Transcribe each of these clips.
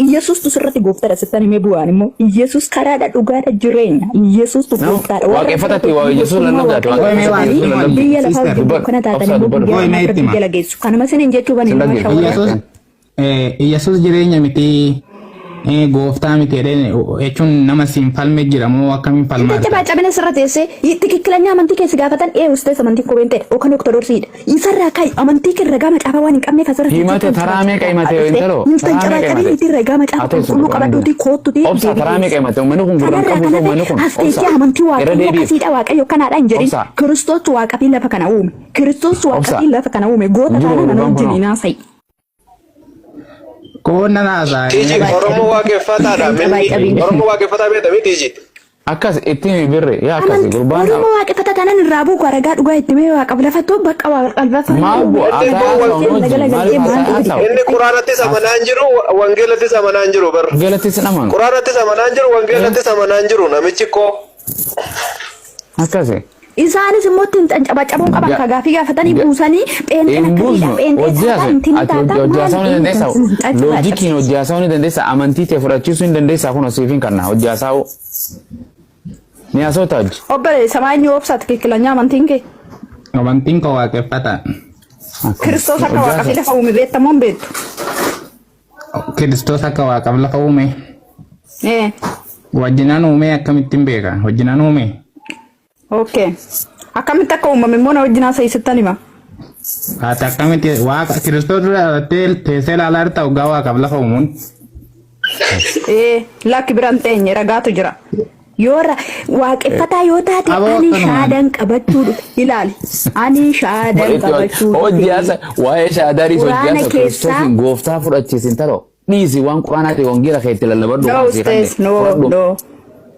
Iyyasuustu sirratti gooftaadha sittan himee bu'aan immoo Iyyasuus karaadha dhugaadha jireenya. Iyyasuustu Nama gooftaadha. Warra waaqeffatatti waa ortodoksii Yesuus gooftummaa lallabdaati Waaqayyoo Qoy mee waaqeffatatti waan Yesuus itti lallabdu. biyya lafaa sister. wajjin Dubbadhu dukkana taatan obsaa immoo dubbadhu. guyyaa Qoy dhumaa mee itti rabbi hima. jala geessu. Kanuma isiniin jechuu bani Sin nama dhaggeeffatu. shawwadaa. Iyyasuus Iyyasuus jireenya miti gooftaa miti jedhee jechuun nama siin falme jira moo akkamiin falmaa Inta jirta? cabaa cabina sirra teessee tikikkilanya amantii keessi gaafatan ee ustees amantii koo beentedha yookaan ortodoksiidha. Isarraa ka'i amantii kee ragaa macaafaa waan hin qabneef asirra teessee Himate kan taraa cabaa meeqa cabaa himate dhuftee intaloo inta taraa cabaa meeqa cabin himate itti ragaa macaafa haa teessu qulqulluu dhugaa qabadhuutii koottutii obsaa deebii taraa meeqa deebisi. himate uummanni kun gurraan Kanarraa qabu kan hafe uummanni kun as teessee obsaa amantii irra waaqayyoo deebiif akkasiidha waaqayyo kanaadha hin jedhin obsaa Kiristoos waaqa fi lafa kana uume. Kiristoos waaqa obsaa fi lafa kana uume goota jiru taanaan ana gurbaan wajjin kunoo hin haasa'i. Koonna naasaa. Tiiji Cabaa Oromoo cabin. waaqeffataadha. Intan cabaa Minni cabin. Oromoo waaqeffataa beekta miti tiiji. Akkas itti himi birri yaa akkasi Amanti gurbaan Oromoo waaqeffata taanaan irraa buuku ragaa dhugaa itti mee waaqaf lafa too bakka waaqaf lafa maal uume bu'a Inni haasa'aa kun haasa'u amantii nu lagala wajjin galtee maaliif maaltu haasa'aa fide haasa'u Inni quraanattis amanaa hin jiru, wangeelattis amanaa hin jiru bar. wangeelattis hin amanu Quraanattis amanaa hin jiru, wangeelattis amanaa hin jiru namichi koo. Akkasi. Isaanis immoo ittiin cancabacabuun qaban ka gaafii gaafatanii buusanii pheenxeen Hin akkasiidha buusnu. pheenxee Hojii taataa haasa'e. intinni Ati taataa hojii maal haasa'uu ni dandeessaa? Loojikiin caccabacabsiisa. hojii haasa'uu ni dandeessaa? Amantii tee fudhachiisuu hin dandeessaa? Kun siif hin kanna. Hojii haasa'uu. Ni haasa'u hojii. Obboleessa maa inni obsaa tikikilanyaa amantiin kee? Amantiin koo waaqeffata. Kiristoos akka Hojii waaqa fi haasa'u. lafa uume beekta moo hin beektu? Kiristoos akka waaqaaf lafa uume. Ee. Wajjinaan uume akkamittiin beeka? Wajjinaan uume. Okay. Akkamitti akka uumame immoo na wajjin haasa'ii sittan hima. Ati akkamitti waaqa Kiristoos dura dhalattee teessee ilaalaa jirta waggaa waaqaaf lafa uumuun. Ee lakki biraan teenye ragaatu jira. Yoo waaqeffataa yoo taate Aboo ani akkanumaan. shaadan qabachuu dhufe ilaali. Ani shaadan qabachuu Hojii dhufe. haasa waa'ee shaadaariis hojii Quraana haasa keessaa Kiristoosiin gooftaa fudhachiisin taroo. Dhiisi waan quraanaa ta'e wangeela kee itti lallabadhu No waan sii kanne ustaas no fudhadhu. no.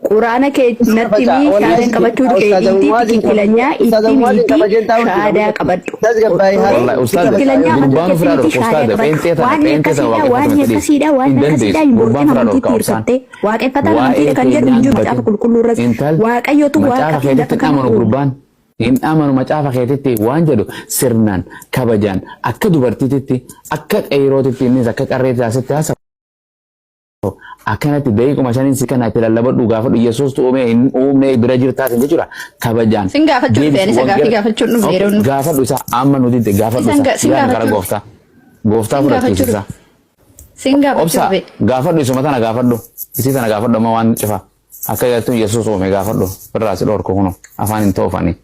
Quraana kee natti himii shaadan qabachuu dhufe itti tikikilanyaa itti miitii shaadaa qabadhu. Wallahi ustaaz Tikikilanyaa amantii gurbaan ofirraa keessatti dhorku shaadaa ustaaz qabadhu. pheenxee tana Waan pheenxee tana akkasiidha waan waaqeffatama dhiisi. akkasiidha waan Hin akkasiidha dandeessu hin gurbaan borqin ofirraa amantiitti dhorka obsaan. hirkattee waaqeffataan Waa'ee amantiidha kan jedhu hin keenyaan jiru macaafa batin qulqulluu irras intal waaqayyotu waaqa macaafa fi lafa keetitti hin kana amanu uume. gurbaan hin amanu macaafa keetitti waan jedhu sirnaan kabajaan akka dubartiititti akka qeyrootitti innis akka qarreetti asitti haasa'u. Akkanatti daqiiquma shaniin si kana itti lallabadhu gaafadhu Yesuustu uume hin uumne bira jirtaas hin jechuudha kabajaan. Sin gaafachuu dhufe Deebisi ani isa gaafii wangeela. gaafachuu dhufe Okay, yeroo nu. gaafadhu isa amma nuti itti gaafadhu Isan isa sin yaani kara gaafachuu gooftaa. Gooftaa sin gaafachuu fudhachiisisa. dhufe. Sin gaafachuu Obsa dhufe. gaafadhu isuma tana gaafadhu. Isii tana gaafadhu amma waan cifa. Akka jettu Yesuus uume gaafadhu. Irraa si dhorku kuno afaan hin toofanii.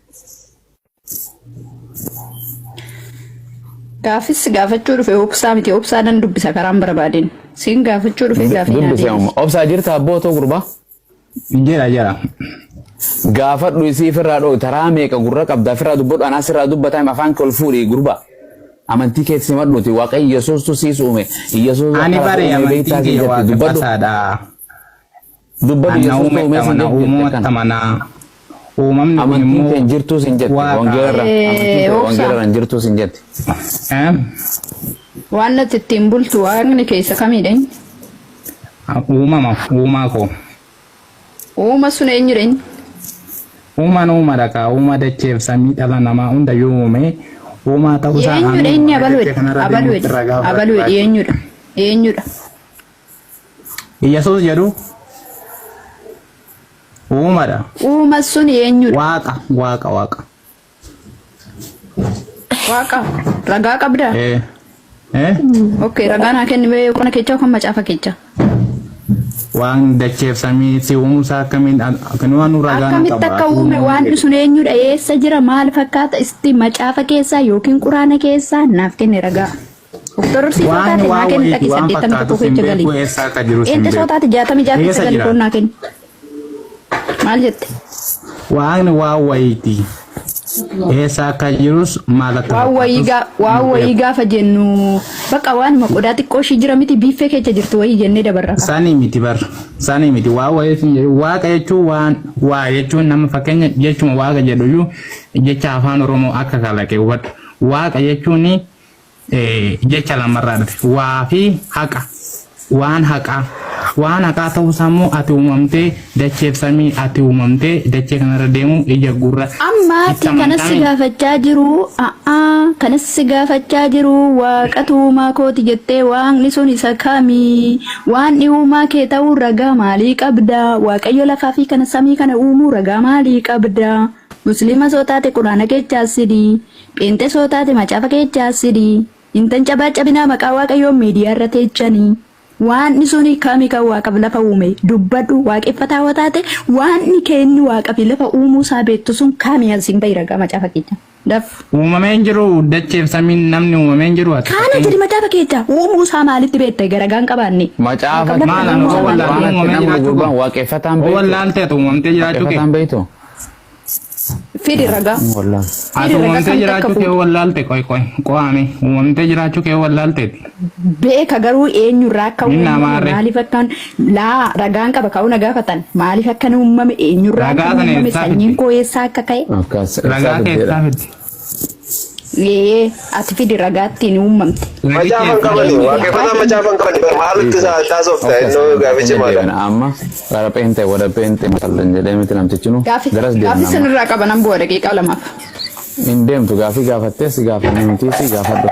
Gaafis gaafachuu dhufe obsaa miti obsaa nan dubbisa karaan barbaadeen. Sin gaafachuu dhufe gaafii naa Dubbise deebisi. amma. Obsaa jirta abboo ta'u gurbaa. Jira jira. Gaafadhu isii ofirraa dhoo'i taraa meeqa gurra qabda ofirraa dubbadhu anaa sirraa dubbataa hima afaan kee ol fuudhi gurba. Amantii keessa simadhuuti waaqayyo Yesuustu siis uume Yesuus Ani akka lafa bare uume amantiin beektaa siin kiyya jetti dubbadhu waaqeffataadha. dubbadhu Ana Yesuustu uume uume siin tamana jetti uumama akkana. tamana. Uumamni kun Amantiin immoo kee hin jirtuu siin jetti waaqa. wangeela irra amantiin kee Obsaa wangeela irra hin jirtuu siin jetti. Eh? waan natti ittiin bultu waaqni keessa kamiidha inni? Uumama uumaa koo. Uuma sun eenyudha inni? Uumaan uumadha kaa uuma dacheef samii dhala namaa hundayyuu uume uumaa ta'uusaa Eenyudha ameen inni warra abaluu dachee jedhe kanarra abaluu deemutti jedhe ragaa abaluu jedhe fudhachuu. eenyudha eenyudha? Iyyasuus jedhu uumadha. Uuma sun eenyudha? Waaqa waaqa waaqa. Waaqa ragaa qabdaa? Eh. Eh? Okay ragaa naa kenni mee qona keechaa kan macaafa keechaa. Waan dacheef samii si uumuusaa akkamiin kan waan nu ragaa nu Akkamitti qaba. akka uume waan sun eenyudha eessa jira maal fakkaata isti macaafa keessaa yookiin quraana keessaa naaf kenni ragaa. Ortodoksii soo Waan taate naa waan kenni wayiiti dhaqi waan 81 fakkaatu sin keessa gali. beeku eessa akka jiru sin Eenxe soo beeku. taate 66 keessa Eessa gali jira? koon naa kenni. Maal jette? Waaqni waan wayiiti. Eessa akka jirus maal akka Waan wayii fakkaatus gaa- waan hin wayii beeku. gaafa jennu bakka waanuma qodaa xiqqoo ishii jira miti biiffee keessa jirtu wayii jennee dabarra kaa. Sanii miti bar. Sanii miti waa wayii sin jedhu waaqa jechuun waan waa jechuun nama fakkeenya jechuma waaqa jedhu iyyuu jecha afaan Oromoo akka kalaqe hubadhu. Waaqa jechuun jecha lamarraa dhufe. Waa fi haqa. Waan haqaa. Waan haqaa ta'uu isaa immoo ati uumamtee dacheef samii ati uumamtee dachee kanarra deemu ija gurra Amma itti ati kanas si amantaa gaafachaa jiru, a'aa kanas si gaafachaa jiru waaqatu uumaa kooti jettee waaqni sun isa kami? Waaqni uumaa kee ta'uu ragaa maalii qabda? Waaqayyo lafaa fi kana samii kana uumuu ragaa maalii qabda? Musliima soo taate quraana keechaa sidi, pheenxee soo taate macaafa keechaa sidi. Intan cabaa cabinaa maqaa waaqayyoon miidiyaa irra teechanii. Waaqni suni kami kan waaqaf lafa uume? Dubbadhu waaqeffataa yoo taate waaqni kee inni waaqa fi lafa uumuu isaa beektu sun kami asiin bahi ragaa macaafa keecha. Daf. Uumamee hin jiru dacheef samiin namni uumamee hin jiru ati Kaana fakkeenya. jedhi macaafa keecha uumuu isaa maalitti beekte garagaan qabaanne. Macaafa Waaqaf lafa Maal kana anu uumuu hoo isaa maalitti wallaalee beekte? uumamee namni jiraachuu gurbaan koo. waaqeffataan Hoo beektu. wallaaltee ati uumamtee jiraachuu kee. Waaqeffataan beektu. Fidi ragaa. Wallaan. Ati Fidi ragaa uumamtee kan takka jiraachuu kee fuudhu. wallaalte qoy qoy qo'aame uumamtee jiraachuu kee wallaalteeti. Beeka garuu eenyurraa akka Inni uumame amaarre. maaliif akkan laa ragaan qaba ka'uu na gaafatan maaliif akkan uumame eenyurraa Ragaa akka sana uumame eessaa sanyiin fidde? koo eessaa akka ka'e. Akkas. Ragaa kee eessaa fidde? Ee ati fidi ragaa ittiin uumamte. Ragichi Macaafa hin eessaa qabani. fidde? Waaqeffataan macaafa hin qabani. Maalitti isaa taasofta innoo gaafichi maala. Amma gara peenxee wada peenxee masallan jedhee miti namtichi nu Gaafi garas gaafi deemna amma. sanirraa qaba nan bu'a daqiiqaa lamaaf. Hin deemtu gaafii gaafattee si gaafanne miti si gaafadhu.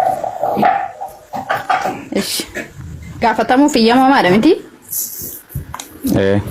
Ishi. Gaafatamuuf iyyamamaadha miti? Ee.